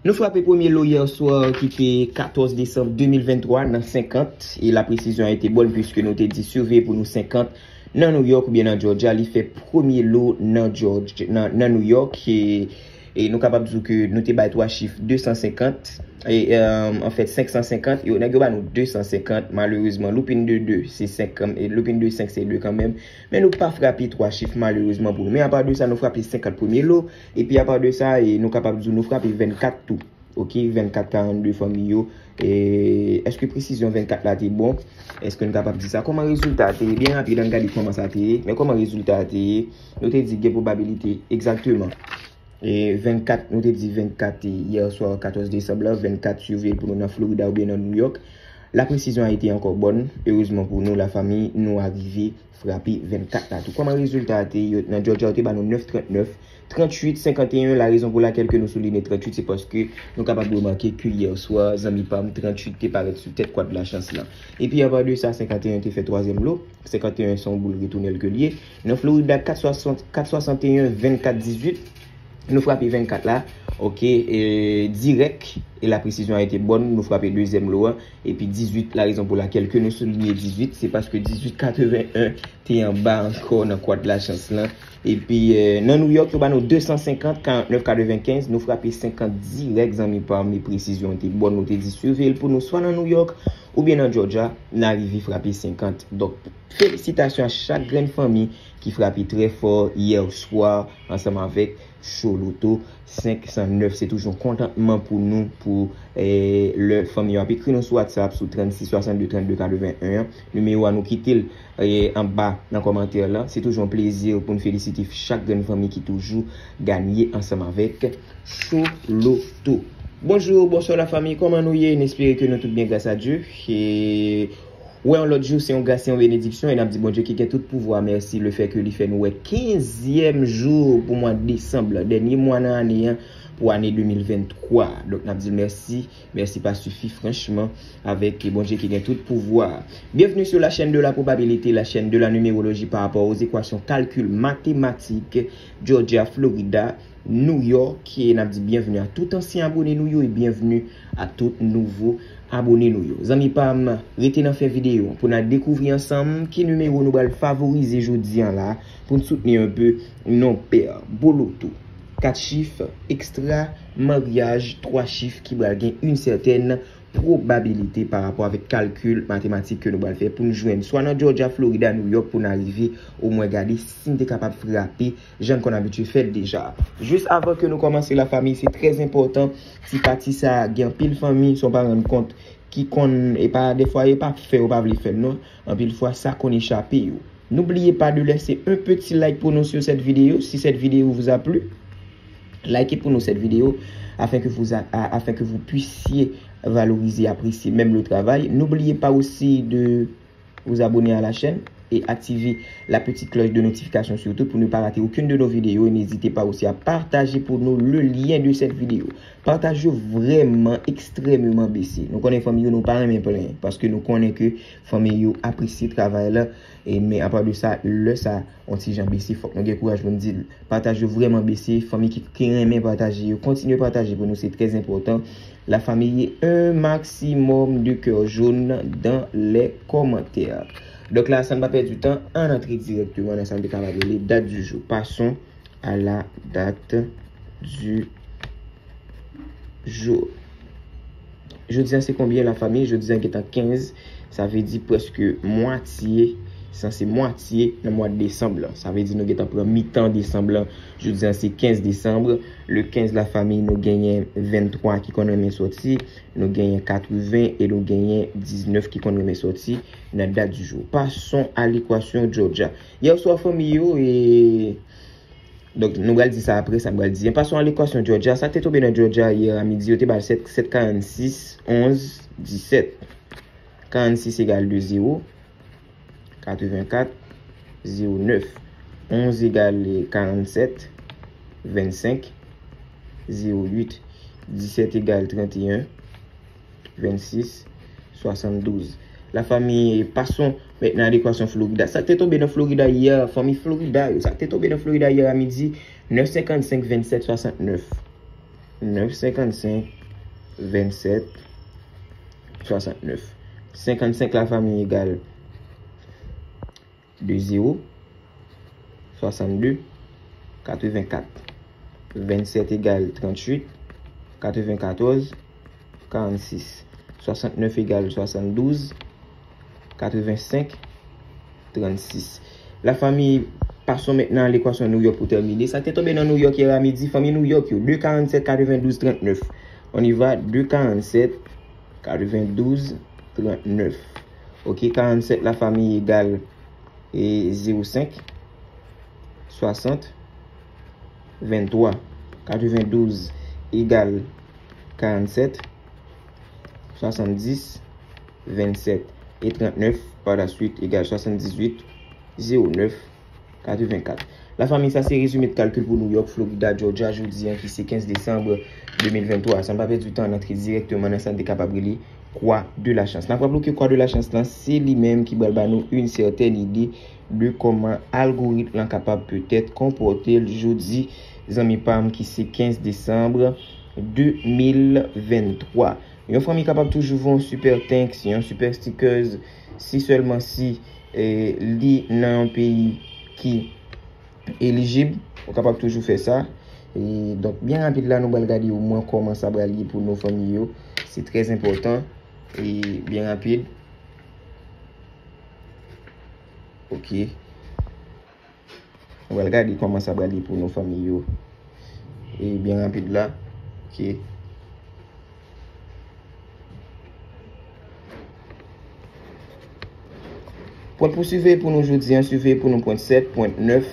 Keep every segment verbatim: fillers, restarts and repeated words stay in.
Nou frape premye lo yè swa ki te katòz desanm de mil venntwa nan senkant, e la presizyon a ete bòn piske nou te di surveye pou nou senkant nan New York oubyen nan Georgia, li fè premye lo nan George, nan, nan New York, e, e nou kapab di w ke nou te bay twa chif de san senkant, e, euh, anfèt senk san senkant, yo, nèg yo ba nou de san senkant, malerezman, loupin de de, se senk, e loupin de senk se de kanmenm, men nou pa frape twa chif malerezman pou nou. Men apa de sa, nou frape senkant premye lo, epi apa de sa, e nou kapab di w nou frape vennkat tou. Ok, vennkat karannde fanmi yo. E, èske presizyon vennkat la te bon? Èske n kapab di sa? Kòman rezilta a te ye? Byen rapid, ann gade kòman sa te ye. Men kòman rezilta a te ye? Nou te di gen pwobabilite egzakteman. E vennkat, nou te di vennkat, e, yè swa katòz desanm la, vennkat surveye pou nou nan Florida oubyen nan New York. La presizyon a ete ankò bòn. Erezman pou nou, lafanmi, nou arive frape vennkat la tou. Kòman rezilta a te ye? Nan Georgia, yo te ba nou nèf trannèf, tranntuit senkanteyen. La rezon pou lakèl ke nou souliye tranntuit, se paske nou kapab remake ke yè swa, zanmi pa m, tranntuit te parèt sou tèt kwad lachans lan. Epi apa de sa, senkanteyen te fè twazyèm lo. Senkanteyen se yon boul retounen l ke l ye. Nan Florida, kat swasanteyen, vennkat dizuit. Nou frape vennkat la. Ok, e, dirèk. E la presizyon a ete bòn. Nou frape dezyèm lo a. Epi dizuit, la rezon pou lakèl ke nou souliye dizuit, se paske dizuit katreven en te anba ankò nan kwad lachans lan. Epi, e, nan New York, yo ba nou de san senkant, karannèf katrevenkenz, nou frape senkant dirèk, zanmi pa m, e presizyon te bòn, nou te di surveye l pou nou, swa nan New York oubyen nan Georgia, n arive frape senkant. Donk, felisitasyon a chak grenn fanmi ki frape trè fò yè swa ansanm avèk Cho Loto senk san nèf. Se toujou yon kontantman pou nou, pou, eh, lè fanmi yo ap ekri nou sou WhatsApp sou trannsis swasannde trannde katreven en an. Nimewo a nou kite l, eh, anba nan kòmantè lan. Se toujou yon plezi pou n felisite chak grenn fanmi ki toujou ganye ansanm avèk Cho Loto. Bonjou, bonswa lafanmi, kòman nou ye? N espere ke nou tout byen gras a Dye. E Wè yon lòt jou, se yon gras, se yon benediksyon, e n ap di Bondye ki gen tout pouvwa mèsi, lefètke li fè nou wè kenzyèm jou pou mwa desanm, dènye mwa nan ane an, pou ane de mil venntwa. Donk, n ap di l mèsi, mèsi pa sifi, franchman, avèk Bondye ki gen tout pouvwa. Bienvenue sur la chaîne de la probabilité, la chaîne de la numérologie par rapport aux équations calcul mathématique, Georgia, Florida, New York, e n ap di byenveni a tout ansyen abone nou yo e byenveni a tout nouvo abone nou yo. Zanmi pa m, rete nan fen videyo an pou n al dekouvri ansanm ki nimewo nou pral favorize jodi an la pou n soutni un peu nos pères. Boloto, kat chif, ekstra, maryaj, twa chif ki pral gen une certaine probabilité pa rapò avèk kalkil matematik ke nou pral fè pou n jwenn swa nan Georgia, Florida, New York pou n arive omwen gade si n te kapab frape jan n konn abitye fè l deja. Jis avan ke nou kòmanse lafanmi, se trè enpòtan, ti pati sa a, gen anpil fanmi, si w pa rann kont, ki konn, e pa, defwa, e pa fè yo pa vle fè l non, anpil fwa sa konn echape yo. N'oubliez pas de laisser un petit like pour nous sur cette vidéo, si cette vidéo vous a plu. Likez pour nous cette vidéo afin que vous, a- a- afin que vous puissiez valoriser et apprécier même le travail. N'oubliez pas aussi de vous abonner à la chaîne et activer la petite cloche de notification surtout pour ne pas rater aucune de nos vidéos. Et n'hésitez pas aussi à partager pour nous le lien de cette vidéo. Partaj yo vrèman ekstrèmeman bese. Nou konnen fanmi yo nou pa renmen plenyen paske nou konnen ke fanmi yo apresye travay la. E, men apa de sa, lè sa yon ti jan bese, fòk nou gen kouraj pou n di l. Partaj yo vrèman bese. Fanmi ki, ki renmen pataje yo, kontinye pataje pou nou, se trè enpòtan. La famille, un maximum de cœur jaune dans les commentaires. Donk la, san n pa pèdi tan, ann antre dirèkteman nan sa n te kapab rele date du jour. Passons à la date du jour. Jodi a se konbyen lafanmi? Jodi a gentan kenz, sa vle di prèske mwatye, sanse mwatye nan mwa desanm lan. Sa vle di nou gentan pran mitan desanm lan. Jodi a se kenz desanm. Le kenz lafanmi, nou genyen venntwa ki konn renmen sòti, nou genyen katreven e nou genyen diznèf ki konn renmen sòti nan date du jour. Passons à l'équation Georgia. Yè swa fanmi yo, e Donk, nou pral di sa apre, sa m pral di. An pasan a lekwasyon Georgia, sa k te tonbe nan Georgia yè a midi, yo te ba l sèt, sèt karannsis, onz, disèt. Karannsis egal de zewo, katrevenkat, zewo nèf. Onz egal karannsèt, vennsenk, zewo uit. Disèt egal tranteyen, vennsis, swasanndouz. Lafanmi, passons maintenant à l'équation Florida. Sa k te tonbe nan Florida yè, fanmi Florida yo, sa k te tonbe nan Florida yè a midi, nèf senkannsenk, vennsèt, swasantnèf. nèf, senkannsenk, vennsèt, swasantnèf. Senkannsenk, lafanmi, egal de zewo, swasannde, katrevenkat. Vennsèt egal tranntuit, katrevenkatòz, karannsis. Swasantnèf egal swasanndouz, katrevensenk, trannsis. Lafanmi, passons maintenant à l'équation New York pou tèmine. Sa k te tonbe nan New York yè a midi, fanmi New York yo, de karannsenk, katrevendouz, trannèf. On y va, de karannsenk, katrevendouz, trannèf. Ok, karannsenk, lafanmi, egal e zewo senk, swasant, venntwa. Katrevendouz egal karannsenk, swasanndis, vennsèt. E trannèf, pa la suite, egal swasanndizuit, zewo nèf, katrevenkat. Lafanmi, sa se rezime de kalkil pou New York, Florida, Georgia, jodi an ki se kenz desanm de mil venntwa. San pa pèdi tan, n antre dirèkteman nan sa n te kapab rele kwa de la chans. N ap raple w ke kwa de la chans lan, se li menm ki pral ba nou yon sètèn ide de kòman algoritm lan kapab petèt konpòte l jodi, zanmi pa m, ki se kenz desanm de mil venntwa. Yon fanmi kapab toujou voye yon super thanks, yon super stickers, si sèlman si, eh, li nan yon peyi ki elijib, ou kapab toujou fè sa. E donk, byen rapid la, nou pral gade omwen kòman sa pral ye pou nou fanmi yo. Se trè enpòtan. E byen rapid. Ok. Nou pral gade kòman sa pral ye pou nou fanmi yo. E byen rapid la. Ok. Pwen pou siveye pou nou jodi an, siveye pou nou pwen sèt, pwen nèf,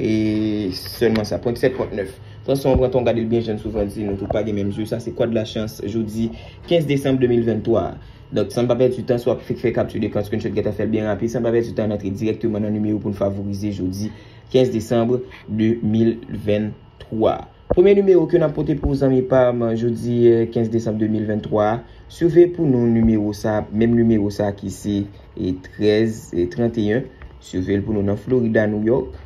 e sèlman sa, pwen sèt, pwen nèf. Pran swen w, pran tan w gade l byen, jan n souvan di, nou tout pa gen menm je. Sa se kwa de la chans jodi kenz desanm de mil venntwa. Donk, san n pa pèdi tan, si w ap fèk fè capture d'écran, screenshot, gentan fè l byen rapid. San n pa pèdi tan, n antre dirèkteman nan nimewo pou n favorize jodi kenz desanm de mil venntwa. Premye nimewo ke n ap pote pou w, zanmi pa m, jodi, eh, kenz desanm de mil venntwa a. Siveye pou nou nimewo sa, menm nimewo sa ki se, eh, trèz, eh, tranteyen. Siveye l pou nou nan Florida, New York.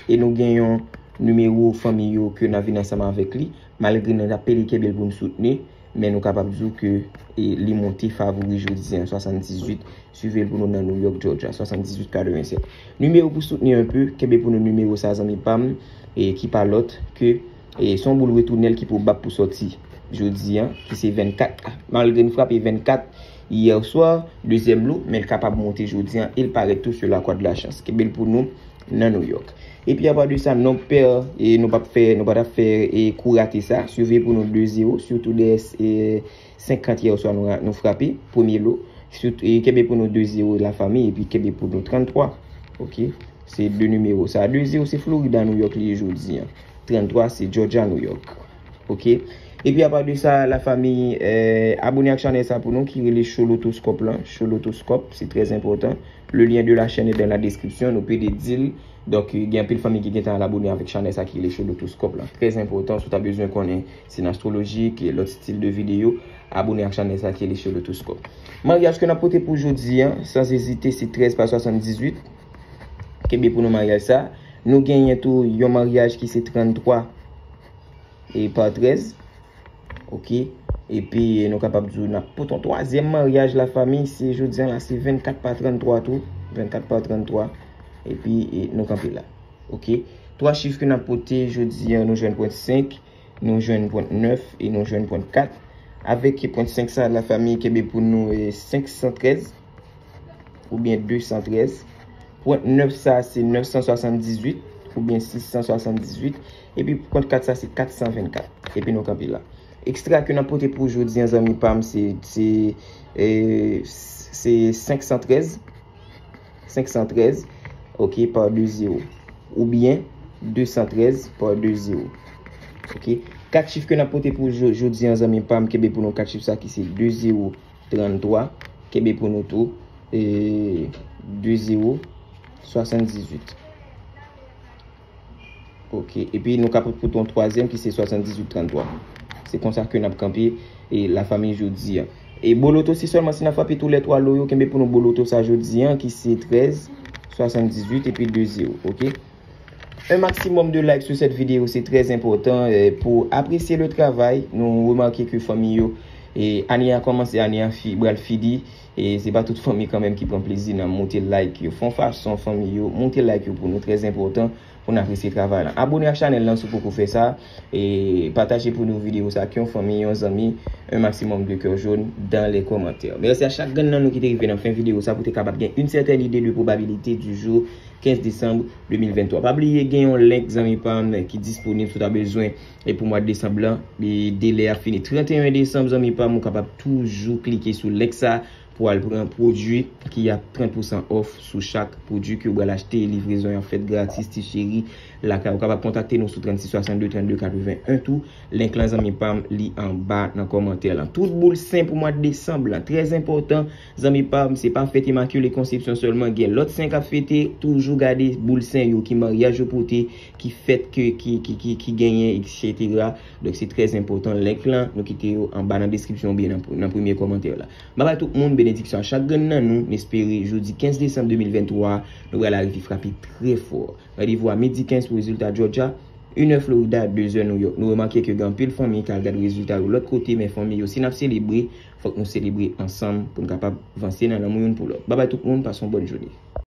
E nou gen yon nimewo fanmi yo ke n ap vin ansanm avèk li. Malgre n ap pede kenbe l pou n soutni, men nou kapab di w ke, eh, li monte favori jodi an, swasanndizuit. Siveye l pou nou nan New York, Georgia, swasanndizuit katrevennsèt. Nimewo pou soutni enpe, kenbe pou nou nimewo sa, zanmi pa m, e ki pa lòt ke, e se yon boul retounèl ki pwobab pou sòti jodi an, ki se vennkat. Malgre n frape vennkat yè swa, dezyèm lo, men l kapab monte jodi an e l parèt tou sou la kwa de la chans. Kenbe l pou nou nan New York. Epi apa de sa, nonb pè, e nou p ap fè, nou pa t ap fè, e kou rate sa. Siveye pou nou de zewo, sitou dèyè, e senkant yè swa nou, nou frape, premye lo. Sitou, e kenbe pou nou de zewo lafanmi, epi kenbe pou nou tranntwa. Ok? Se de nimewo sa. De zewo se Florida, New York li ye jodi an. Tranntwa se Georgia, New York. Ok? Epi apa de sa, lafanmi, eh, abone ak chanèl sa pou nou ki rele Show Lotoscope lan. Show Lotoscope, se trè enpòtan. Le lien de la chaîne est dans la description, nou pede di l. Donk, gen anpil fanmi ki gentan al abone avèk chanèl sa ki rele Show Lotoscope lan. Trè enpòtan, si w ta bezwen konnen siy astwolojik e lòt stil de videyo, abone ak chanèl sa ki rele Show Lotoscope. Maryaj ke n ap pote pou jodi an, san ezite, se trèz pa swasanndizuit. Kenbe pou nou maryaj sa. Nou genyen tou yon maryaj ki se tranntwa e pa trèz. Ok. Epi, nou kapab di w n ap pote yon twazyèm maryaj, lafanmi, se jodi an la, se vennkat pa tranntwa tou. Vennkat pa tranntwa. Epi, e, nou kanpe la. Ok. Twa chif ke n ap pote jodi an, nou jwenn pwen senk, nou jwenn pwen nèf e nou jwenn pwen kat. Avèk pwen senk sa, lafanmi, kenbe pou nou, e, senk san trèz oubyen de san trèz. Pwen nèf sa, se nèf san swasanndizuit oubyen sis san swasanndizuit. Epi pwen kat sa, se kat san vennkat. Epi nou kanpe la. Ekstra ke n ap pote pou jodi an, zanmi pa m, se, se, e, se senk san trèz. Senk san trèz, ok, pa de zewo. Oubyen de san trèz pa de zewo. Ok. Kat chif ke n ap pote pou jo-, jodi an, zanmi pa m, kenbe pou nou kat chif sa ki se de zewo tranntwa. Kenbe pou nou tou, e, de zewo swasanndizuit. Ok. Epi nou ka pote yon twazyèm ki se swasanndizuit tranntwa. Se konsa ke n ap kanpe, e, lafanmi, jodi an. E boloto, se sèlman si n ap frape tou lè twa lo yo, kenbe pou nou boloto sa jodi an, ki se trèz, swasanndizuit epi de zewo. Ok. Un maximum de like sur cette vidéo, c'est très important, eh, pour apprécier le travail. Nou remake ke fanmi yo, eh, ane a kòmanse, ane a fi, pral fini. E se pa tout fanmi kanmenm ki pran plezi nan monte like yo. Fè yon fason fanmi yo monte like yo pou nou, trè enpòtan pou n apresye travay la. Abone ak chanèl lan si w poko fè sa. E pataje pou nou videyo sa ak yon fanmi, yon zanmi, un maximum de cœur jaune dans les commentaires. Mèsi a chak grenn nan nou ki te rive nan fen videyo sa pou te kapab gen une certaine idée de probabilité du jour quinze décembre deux mille vingt-trois. Pa bliye gen yon link zanmi pa m ki disponib si w ta bezwen e pou mwa desanm lan. E delè a fini trannteyen desanm, zanmi pa m, ou kapab toujou klike sou link sa pou al pran pwodui ki ap trant pousan off sou chak pwodui ke ou pral achte. Livrezon an fèt gratis, ti cheri, lakay. Ou kapab kontakte nou sou trannsis swasannde, trannde katreven en tou. Link lan, zanmi pa m, li anba nan kòmantè lan. Tout boul sen pou mwa desanm lan, trè enpòtan, zanmi pa m, se pa fèt Imakile Konsepsyon sèlman, gen lòt sen k ap fete. Toujou gade boul sen yo, ki maryaj yo pote, ki fèt ke, ki, ki, ki, ki genyen, etsetera. Donk, se trè enpòtan. Link lan, nou kite yo anba nan deskripsyon oubyen nan, nan premye kòmantè la. Babay tout moun, benediksyon a chak grenn nan nou. M espere jodi kenz desanm de mil venntwa, nou pral arive frape trè fò. Randevou a midi kenz pou rezilta Georgia, inè Florida, dezè New York. Nou remake ke gen anpil fanmi k al gade rezilta yo lòt kote, men fanmi yo, si n ap selebre, fòk nou selebre ansanm pou n kapab vanse nan lanmou youn pou lòt. Babay tout moun, pase yon bòn jounen.